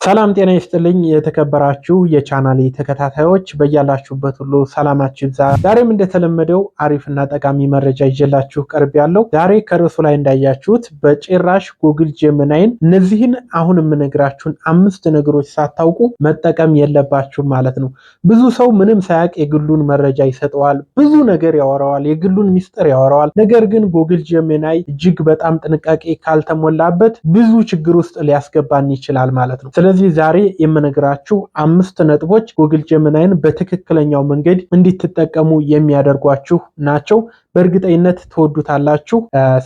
ሰላም ጤና ይስጥልኝ። የተከበራችሁ የቻናሌ ተከታታዮች፣ በያላችሁበት ሁሉ ሰላማችሁ ይብዛ። ዛሬም እንደተለመደው አሪፍና ጠቃሚ መረጃ ይዤላችሁ ቀርቤያለሁ። ዛሬ ከርዕሱ ላይ እንዳያችሁት በጭራሽ Google Gemini ን እነዚህን አሁን የምነግራችሁን አምስት ነገሮች ሳታውቁ መጠቀም የለባችሁም ማለት ነው። ብዙ ሰው ምንም ሳያውቅ የግሉን መረጃ ይሰጠዋል፣ ብዙ ነገር ያወራዋል፣ የግሉን ሚስጥር ያወራዋል። ነገር ግን Google Gemini እጅግ በጣም ጥንቃቄ ካልተሞላበት ብዙ ችግር ውስጥ ሊያስገባን ይችላል ማለት ነው። ስለዚህ ዛሬ የምነግራችሁ አምስት ነጥቦች Google Gemini ን በትክክለኛው መንገድ እንድትጠቀሙ የሚያደርጓችሁ ናቸው። በእርግጠኝነት ትወዱታላችሁ።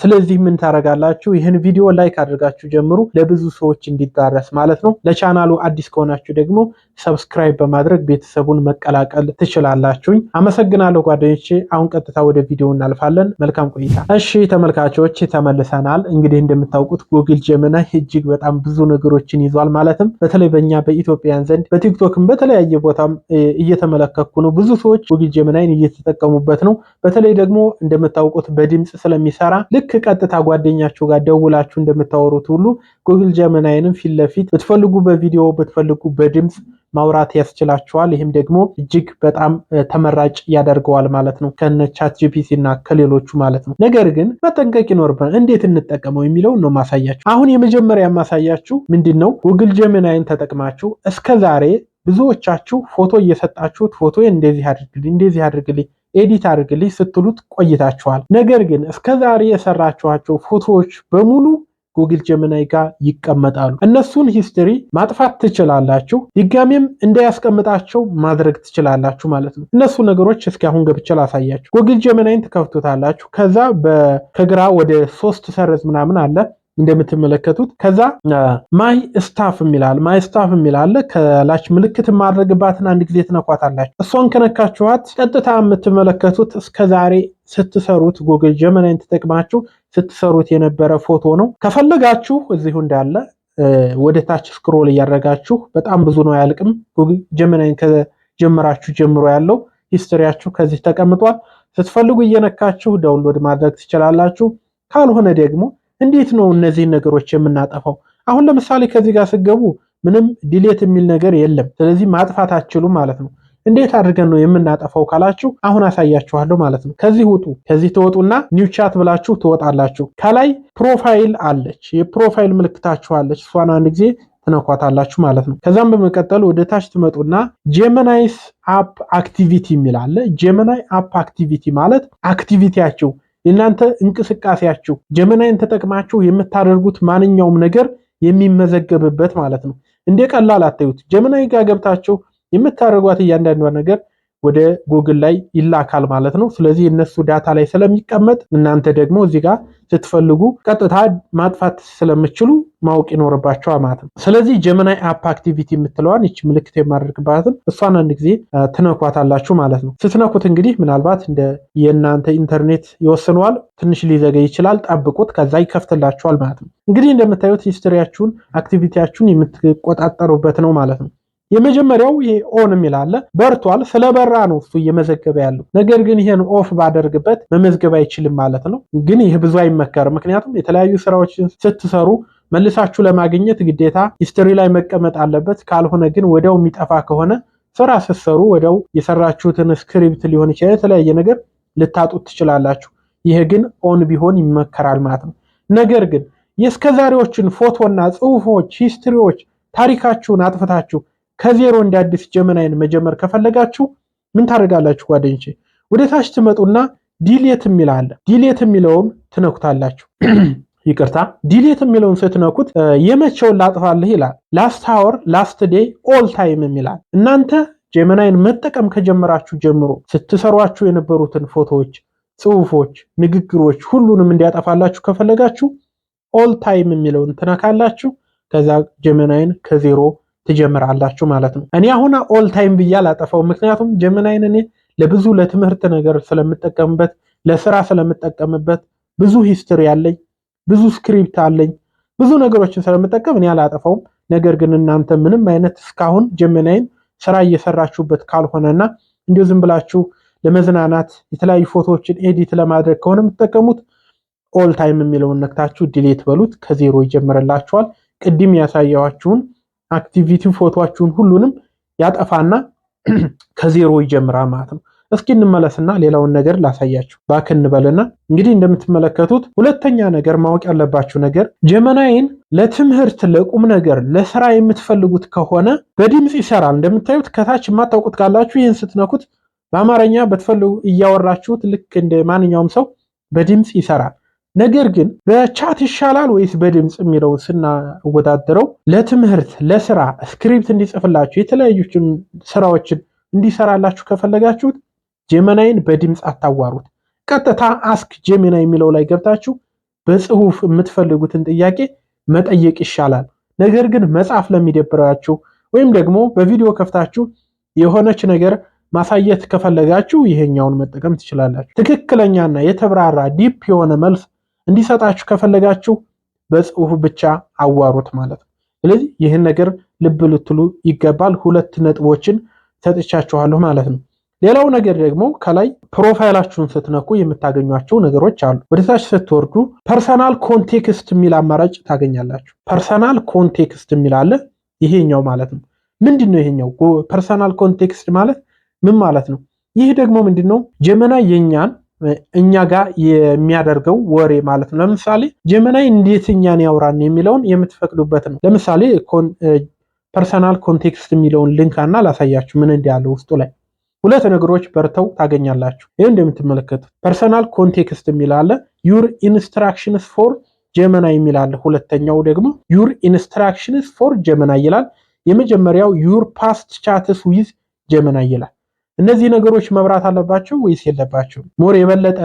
ስለዚህ ምን ታደርጋላችሁ? ይህን ቪዲዮ like አድርጋችሁ ጀምሩ፣ ለብዙ ሰዎች እንዲዳረስ ማለት ነው። ለቻናሉ አዲስ ከሆናችሁ ደግሞ subscribe በማድረግ ቤተሰቡን መቀላቀል ትችላላችሁኝ። አመሰግናለሁ ጓደኞቼ። አሁን ቀጥታ ወደ ቪዲዮ እናልፋለን። መልካም ቆይታ። እሺ ተመልካቾች፣ ተመልሰናል። እንግዲህ እንደምታውቁት Google Gemini እጅግ በጣም ብዙ ነገሮችን ይዟል። ማለትም በተለይ በእኛ በኢትዮጵያን ዘንድ በቲክቶክም በተለያየ ቦታም እየተመለከትኩ ነው። ብዙ ሰዎች Google Gemini ን እየተጠቀሙበት ነው። በተለይ ደግሞ እንደምታውቁት በድምፅ ስለሚሰራ ልክ ቀጥታ ጓደኛችሁ ጋር ደውላችሁ እንደምታወሩት ሁሉ Google Gemini ንም ፊት ለፊት ብትፈልጉ በቪዲዮ፣ ብትፈልጉ በድምፅ ማውራት ያስችላችኋል። ይህም ደግሞ እጅግ በጣም ተመራጭ ያደርገዋል ማለት ነው ከነ ChatGPT እና ከሌሎቹ ማለት ነው። ነገር ግን መጠንቀቅ ይኖርብናል። እንዴት እንጠቀመው የሚለውን ነው ማሳያችሁ። አሁን የመጀመሪያ ማሳያችሁ ምንድን ነው? Google Gemini ን ተጠቅማችሁ እስከ ዛሬ ብዙዎቻችሁ ፎቶ እየሰጣችሁት ፎቶ እንደዚህ አድርግልኝ፣ እንደዚህ አድርግልኝ፣ edit አድርግልኝ ስትሉት ቆይታችኋል። ነገር ግን እስከ ዛሬ የሰራችኋቸው ፎቶዎች በሙሉ Google Gemini ጋር ይቀመጣሉ። እነሱን history ማጥፋት ትችላላችሁ፣ ድጋሜም እንዳያስቀምጣቸው ማድረግ ትችላላችሁ ማለት ነው። እነሱ ነገሮች እስኪ አሁን ገብቼ ላሳያችሁ። Google Gemini ን ትከፍቱታላችሁ። ከዛ ከግራ ወደ ሶስት ሰረዝ ምናምን አለ እንደምትመለከቱት። ከዛ my stuff የሚላል my stuff የሚላለ ከላች ምልክት የማድረግባትን አንድ ጊዜ ትነኳታላችሁ። እሷን ከነካችኋት ቀጥታ የምትመለከቱት እስከዛሬ ስትሰሩት Google Gemini ን ተጠቅማችሁ ስትሰሩት የነበረ ፎቶ ነው። ከፈለጋችሁ እዚሁ እንዳለ ወደ ታች scroll እያደረጋችሁ፣ በጣም ብዙ ነው፣ አያልቅም። Google Gemini ን ከጀመራችሁ ጀምሮ ያለው history ያችሁ ከዚህ ተቀምጧል። ስትፈልጉ እየነካችሁ download ማድረግ ትችላላችሁ። ካልሆነ ደግሞ እንዴት ነው እነዚህን ነገሮች የምናጠፋው? አሁን ለምሳሌ ከዚህ ጋር ስትገቡ ምንም delete የሚል ነገር የለም። ስለዚህ ማጥፋት አትችሉም ማለት ነው። እንዴት አድርገን ነው የምናጠፋው ካላችሁ አሁን አሳያችኋለሁ ማለት ነው። ከዚህ ውጡ። ከዚህ ትወጡና new chat ብላችሁ ትወጣላችሁ። ከላይ profile አለች፣ የ profile ምልክታችሁ አለች። እሷን አንድ ጊዜ ትነኳታላችሁ ማለት ነው። ከዛም በመቀጠል ወደ ታች ትመጡና Gemini's app activity የሚል አለ። Gemini app activity ማለት activity ያችሁ፣ የእናንተ እንቅስቃሴያችሁ፣ Gemini ን ተጠቅማችሁ የምታደርጉት ማንኛውም ነገር የሚመዘገብበት ማለት ነው። እንደ ቀላል አታዩት። Gemini ጋር ገብታችሁ የምታደርጓት እያንዳንዷ ነገር ወደ ጉግል ላይ ይላካል ማለት ነው። ስለዚህ እነሱ data ላይ ስለሚቀመጥ እናንተ ደግሞ እዚህ ጋር ስትፈልጉ ቀጥታ ማጥፋት ስለምትችሉ ማወቅ ይኖርባችኋል ማለት ነው። ስለዚህ Gemini app activity የምትለዋን ይቺ ምልክት የማደርግባትን እሷን አንድ ጊዜ ትነኳታላችሁ ማለት ነው። ስትነኩት እንግዲህ ምናልባት እንደ የእናንተ ኢንተርኔት ይወስነዋል፣ ትንሽ ሊዘገይ ይችላል። ጠብቁት፣ ከዛ ይከፍትላችኋል ማለት ነው። እንግዲህ እንደምታዩት history ያችሁን፣ activity ያችሁን የምትቆጣጠሩበት ነው ማለት ነው። የመጀመሪያው ይሄ on የሚል አለ፣ በርቷል። ስለበራ ነው እሱ እየመዘገበ ያለው። ነገር ግን ይሄን off ባደርግበት መመዝገብ አይችልም ማለት ነው። ግን ይህ ብዙ አይመከርም። ምክንያቱም የተለያዩ ስራዎችን ስትሰሩ መልሳችሁ ለማግኘት ግዴታ history ላይ መቀመጥ አለበት። ካልሆነ ግን ወዲያው የሚጠፋ ከሆነ ስራ ስትሰሩ ወዲያው የሰራችሁትን script ሊሆን ይችላል፣ የተለያየ ነገር ልታጡት ትችላላችሁ። ይሄ ግን on ቢሆን ይመከራል ማለት ነው። ነገር ግን የእስከዛሬዎችን ፎቶና ጽሁፎች፣ history ዎች፣ ታሪካችሁን አጥፍታችሁ ከዜሮ እንደ አዲስ Gemini ን መጀመር ከፈለጋችሁ ምን ታደርጋላችሁ ጓደኞቼ? ወደ ታች ትመጡና delete የሚል አለ። Delete የሚለውን ትነኩታላችሁ። ይቅርታ፣ delete የሚለውን ስትነኩት የመቼውን ላጥፋልህ ይላል። Last hour፣ last day፣ all time የሚላል። እናንተ Gemini ን መጠቀም ከጀመራችሁ ጀምሮ ስትሰሯቸው የነበሩትን ፎቶዎች፣ ጽሁፎች፣ ንግግሮች ሁሉንም እንዲያጠፋላችሁ ከፈለጋችሁ all time የሚለውን ትነካላችሁ። ከዛ Gemini ን ከዜሮ ትጀምራላችሁ ማለት ነው። እኔ አሁን all time ብዬ አላጠፋው፣ ምክንያቱም Gemini ን እኔ ለብዙ ለትምህርት ነገር ስለምጠቀምበት፣ ለስራ ስለምጠቀምበት፣ ብዙ history አለኝ፣ ብዙ script አለኝ፣ ብዙ ነገሮችን ስለምጠቀም እኔ አላጠፋውም። ነገር ግን እናንተ ምንም አይነት እስካሁን Gemini ን ስራ እየሰራችሁበት ካልሆነና እንዲሁ ዝም ብላችሁ ለመዝናናት፣ የተለያዩ ፎቶዎችን edit ለማድረግ ከሆነ የምትጠቀሙት all time የሚለውን ነክታችሁ delete በሉት፣ ከዜሮ ይጀምርላችኋል። ቅድም ያሳየኋችሁን Activity ፎቶአችሁን ሁሉንም ያጠፋና ከዜሮ ይጀምራል ማለት ነው። እስኪ እንመለስና ሌላውን ነገር ላሳያችሁ። Back እንበልና እንግዲህ እንደምትመለከቱት ሁለተኛ ነገር ማወቅ ያለባችሁ ነገር Gemini ን ለትምህርት፣ ለቁም ነገር፣ ለስራ የምትፈልጉት ከሆነ በድምፅ ይሰራል። እንደምታዩት ከታች የማታውቁት ካላችሁ ይህን ስትነኩት በአማርኛ ብትፈልጉ እያወራችሁት ልክ እንደ ማንኛውም ሰው በድምፅ ይሰራል። ነገር ግን በ chat ይሻላል ወይስ በድምፅ የሚለው ስናወዳደረው ለትምህርት፣ ለስራ script እንዲጽፍላችሁ፣ የተለያዩ ስራዎችን እንዲሰራላችሁ ከፈለጋችሁት Gemini ን በድምፅ አታዋሩት። ቀጥታ Ask Gemini የሚለው ላይ ገብታችሁ በጽሁፍ የምትፈልጉትን ጥያቄ መጠየቅ ይሻላል። ነገር ግን መጻፍ ለሚደብራችሁ ወይም ደግሞ በቪዲዮ ከፍታችሁ የሆነች ነገር ማሳየት ከፈለጋችሁ ይሄኛውን መጠቀም ትችላላችሁ። ትክክለኛና የተብራራ deep የሆነ መልስ እንዲሰጣችሁ ከፈለጋችሁ በጽሁፍ ብቻ አዋሩት ማለት ነው። ስለዚህ ይህን ነገር ልብ ልትሉ ይገባል። ሁለት ነጥቦችን ሰጥቻችኋለሁ ማለት ነው። ሌላው ነገር ደግሞ ከላይ profile ኣችሁን ስትነኩ የምታገኟቸው ነገሮች አሉ። ወደታች ስትወርዱ personal context የሚል አማራጭ ታገኛላችሁ። Personal context የሚል አለ። ይሄኛው ማለት ነው። ምንድን ነው ይሄኛው? Personal context ማለት ምን ማለት ነው? ይህ ደግሞ ምንድን ነው? Gemini የኛን እኛ ጋር የሚያደርገው ወሬ ማለት ነው። ለምሳሌ Gemini እንዴት እኛን ያውራን የሚለውን የምትፈቅዱበት ነው። ለምሳሌ personal context የሚለውን ልንካና ላሳያችሁ ምን እንዳለ። ውስጡ ላይ ሁለት ነገሮች በርተው ታገኛላችሁ። ይህ እንደምትመለከቱት personal context የሚል አለ። Your instructions for Gemini የሚል አለ። ሁለተኛው ደግሞ your instructions for Gemini ይላል። የመጀመሪያው your past chats with Gemini ይላል። እነዚህ ነገሮች መብራት አለባቸው ወይስ የለባቸውም? More የበለጠ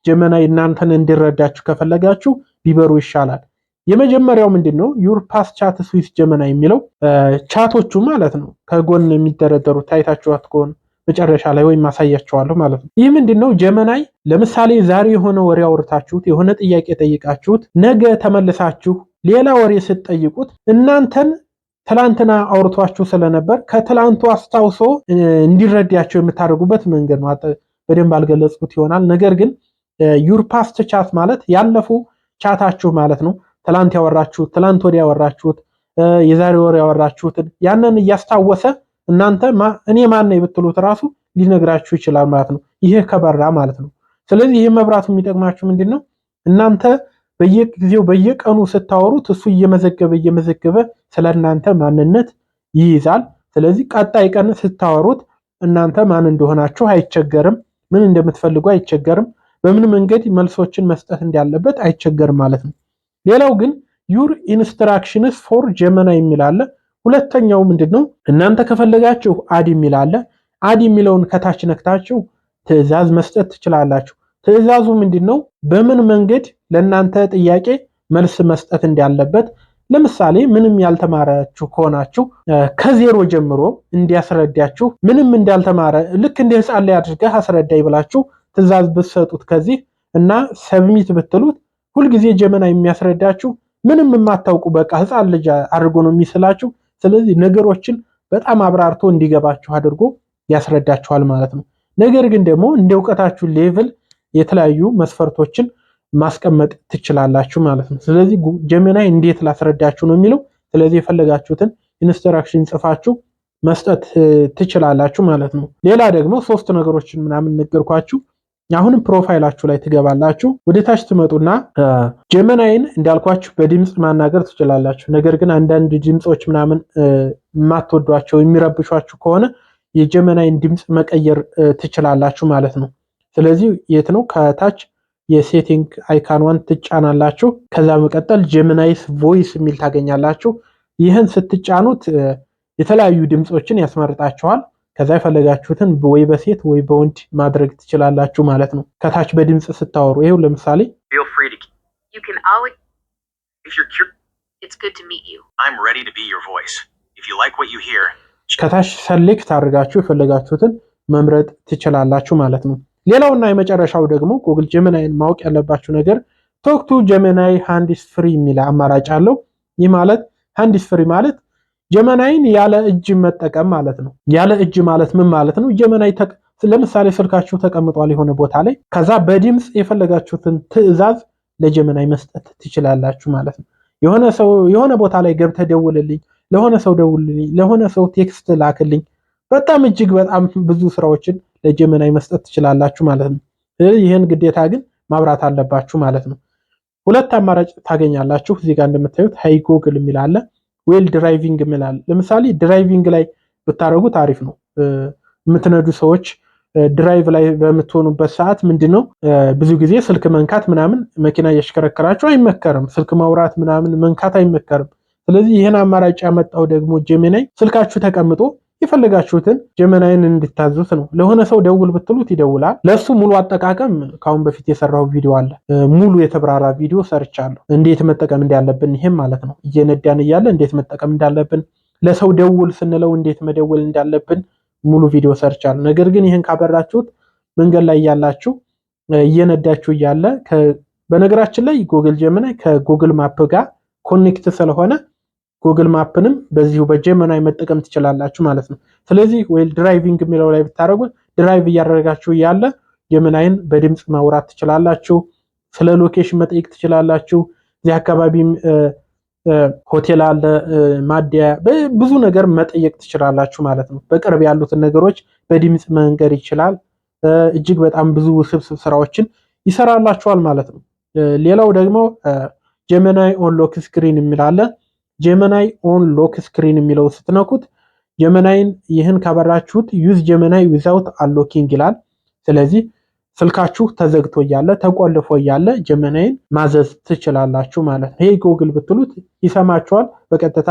Gemini እናንተን እንዲረዳችሁ ከፈለጋችሁ ቢበሩ ይሻላል። የመጀመሪያው ምንድን ነው? Your past chats with Gemini የሚለው chat ኦቹ ማለት ነው። ከጎን የሚደረደሩ ታይታችኋት ከሆነ መጨረሻ ላይ ወይም ማሳያችኋለሁ ማለት ነው። ይህ ምንድን ነው? Gemini ለምሳሌ ዛሬ የሆነ ወሬ አውርታችሁት፣ የሆነ ጥያቄ ጠይቃችሁት፣ ነገ ተመልሳችሁ ሌላ ወሬ ስትጠይቁት እናንተን ትላንትና አውርቷችሁ ስለነበር ከትላንቱ አስታውሶ እንዲረዳችሁ የምታደርጉበት መንገድ ነው። በደንብ አልገለጽኩት ይሆናል። ነገር ግን your past chat ማለት ያለፉ chat ኣችሁ ማለት ነው። ትላንት ያወራችሁት፣ ትላንት ወዲያ ያወራችሁት፣ የዛሬ ወር ያወራችሁትን ያንን እያስታወሰ እናንተ እኔ ማን ነኝ ብትሉት ራሱ ሊነግራችሁ ይችላል ማለት ነው። ይሄ ከበራ ማለት ነው። ስለዚህ ይህ መብራቱ የሚጠቅማችሁ ምንድን ነው? እናንተ በየጊዜው በየቀኑ ስታወሩት እሱ እየመዘገበ እየመዘገበ ስለ እናንተ ማንነት ይይዛል። ስለዚህ ቀጣይ ቀን ስታወሩት እናንተ ማን እንደሆናችሁ አይቸገርም፣ ምን እንደምትፈልጉ አይቸገርም፣ በምን መንገድ መልሶችን መስጠት እንዳለበት አይቸገርም ማለት ነው። ሌላው ግን your instructions for Gemini የሚል አለ። ሁለተኛው ምንድን ነው? እናንተ ከፈለጋችሁ add የሚል አለ። Add የሚለውን ከታች ነክታችሁ ትዕዛዝ መስጠት ትችላላችሁ። ትዕዛዙ ምንድን ነው? በምን መንገድ ለእናንተ ጥያቄ መልስ መስጠት እንዳለበት፣ ለምሳሌ ምንም ያልተማራችሁ ከሆናችሁ ከዜሮ ጀምሮ እንዲያስረዳችሁ፣ ምንም እንዳልተማረ ልክ እንደ ሕፃን ላይ አድርገህ አስረዳኝ ብላችሁ ትዕዛዝ ብትሰጡት ከዚህ እና submit ብትሉት ሁልጊዜ Gemini የሚያስረዳችሁ ምንም የማታውቁ በቃ ሕፃን ልጅ አድርጎ ነው የሚስላችሁ። ስለዚህ ነገሮችን በጣም አብራርቶ እንዲገባችሁ አድርጎ ያስረዳችኋል ማለት ነው። ነገር ግን ደግሞ እንደ እውቀታችሁ level የተለያዩ መስፈርቶችን ማስቀመጥ ትችላላችሁ ማለት ነው። ስለዚህ Gemini እንዴት ላስረዳችሁ ነው የሚለው። ስለዚህ የፈለጋችሁትን instruction ጽፋችሁ መስጠት ትችላላችሁ ማለት ነው። ሌላ ደግሞ ሶስት ነገሮችን ምናምን ነገርኳችሁ። አሁንም profile ኣችሁ ላይ ትገባላችሁ። ወደ ታች ትመጡና Gemini ን እንዳልኳችሁ በድምፅ ማናገር ትችላላችሁ። ነገር ግን አንዳንድ ድምፆች ምናምን የማትወዷቸው የሚረብሿችሁ ከሆነ የ Gemini ን ድምፅ መቀየር ትችላላችሁ ማለት ነው። ስለዚህ የት ነው? ከታች የ setting icon ኗን ትጫናላችሁ። ከዛ በመቀጠል Gemini's voice የሚል ታገኛላችሁ። ይህን ስትጫኑት የተለያዩ ድምፆችን ያስመርጣችኋል። ከዛ የፈለጋችሁትን ወይ በሴት ወይ በወንድ ማድረግ ትችላላችሁ ማለት ነው። ከታች በድምፅ ስታወሩ ይኸው ለምሳሌ Feel free to. You can always. If you're curious, It's good to meet you. I'm ready to be your voice. If you like what you hear, ከታች select አድርጋችሁ የፈለጋችሁትን መምረጥ ትችላላችሁ ማለት ነው። ሌላውና የመጨረሻው ደግሞ Google Gemini ን ማወቅ ያለባችሁ ነገር talk to Gemini hands free የሚል አማራጭ አለው። ይህ ማለት hands free ማለት Gemini ን ያለ እጅ መጠቀም ማለት ነው። ያለ እጅ ማለት ምን ማለት ነው? Gemini ለምሳሌ ስልካችሁ ተቀምጧል የሆነ ቦታ ላይ፣ ከዛ በድምፅ የፈለጋችሁትን ትዕዛዝ ለ Gemini መስጠት ትችላላችሁ ማለት ነው። የሆነ ሰው የሆነ ቦታ ላይ ገብተህ ደውልልኝ፣ ለሆነ ሰው ደውልልኝ፣ ለሆነ ሰው text ላክልኝ። በጣም እጅግ በጣም ብዙ ስራዎችን ለ Gemini መስጠት ትችላላችሁ ማለት ነው። ስለዚህ ይህን ግዴታ ግን ማብራት አለባችሁ ማለት ነው። ሁለት አማራጭ ታገኛላችሁ። እዚህ ጋር እንደምታዩት "Hey Google" የሚል አለ፣ "while driving" የሚል አለ። ለምሳሌ driving ላይ ብታደርጉት አሪፍ ነው። የምትነዱ ሰዎች drive ላይ በምትሆኑበት ሰዓት ምንድነው ብዙ ጊዜ ስልክ መንካት ምናምን መኪና እያሽከረከራችሁ አይመከርም። ስልክ ማውራት ምናምን መንካት አይመከርም። ስለዚህ ይህን አማራጭ ያመጣው ደግሞ Gemini ስልካችሁ ተቀምጦ የፈለጋችሁትን Gemini ን እንድታዙት ነው። ለሆነ ሰው ደውል ብትሉት ይደውላል። ለእሱ ሙሉ አጠቃቀም ከአሁን በፊት የሰራው ቪዲዮ አለ። ሙሉ የተብራራ ቪዲዮ ሰርቻለሁ፣ እንዴት መጠቀም እንዳለብን ይሄም ማለት ነው። እየነዳን እያለ እንዴት መጠቀም እንዳለብን፣ ለሰው ደውል ስንለው እንዴት መደወል እንዳለብን ሙሉ ቪዲዮ ሰርቻለሁ። ነገር ግን ይህን ካበራችሁት መንገድ ላይ እያላችሁ እየነዳችሁ እያለ፣ በነገራችን ላይ Google Gemini ከ Google Map ጋር connect ስለሆነ Google Map ንም በዚሁ በ Gemini መጠቀም ትችላላችሁ ማለት ነው። ስለዚህ while driving የሚለው ላይ ብታደርጉት drive እያደረጋችሁ እያለ Gemini ን በድምፅ ማውራት ትችላላችሁ። ስለ location መጠየቅ ትችላላችሁ። እዚህ አካባቢ ሆቴል አለ፣ ማደያ፣ ብዙ ነገር መጠየቅ ትችላላችሁ ማለት ነው። በቅርብ ያሉትን ነገሮች በድምፅ መንገር ይችላል። እጅግ በጣም ብዙ ውስብስብ ስራዎችን ይሰራላችኋል ማለት ነው። ሌላው ደግሞ Gemini on lock screen የሚል አለ። Gemini on lock screen የሚለው ስትነኩት Gemini ን ይህን ካበራችሁት "use Gemini without unlocking" ይላል። ስለዚህ ስልካችሁ ተዘግቶ እያለ፣ ተቆልፎ እያለ Gemini ን ማዘዝ ትችላላችሁ ማለት ነው። "Hey Google" ብትሉት ይሰማችኋል። በቀጥታ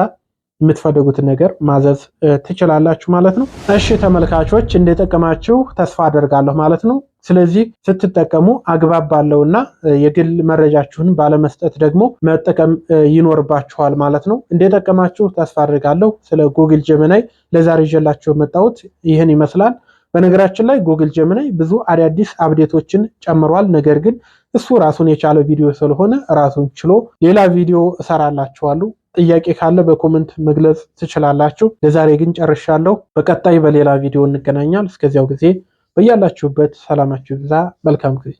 የምትፈልጉትን ነገር ማዘዝ ትችላላችሁ ማለት ነው። እሺ ተመልካቾች፣ እንደጠቀማችሁ ተስፋ አደርጋለሁ ማለት ነው። ስለዚህ ስትጠቀሙ አግባብ ባለውና የግል መረጃችሁን ባለመስጠት ደግሞ መጠቀም ይኖርባችኋል ማለት ነው። እንደጠቀማችሁ ተስፋ አደርጋለሁ። ስለ Google Gemini ለዛሬ ይዤላችሁ የመጣሁት ይህን ይመስላል። በነገራችን ላይ Google Gemini ብዙ አዳዲስ update ኦችን ጨምሯል። ነገር ግን እሱ ራሱን የቻለ ቪዲዮ ስለሆነ ራሱን ችሎ ሌላ ቪዲዮ እሰራላችኋለሁ። ጥያቄ ካለ በ comment መግለጽ ትችላላችሁ። ለዛሬ ግን ጨርሻለሁ። በቀጣይ በሌላ ቪዲዮ እንገናኛል። እስከዚያው ጊዜ በያላችሁበት ሰላማችሁ ይብዛ። መልካም ጊዜ።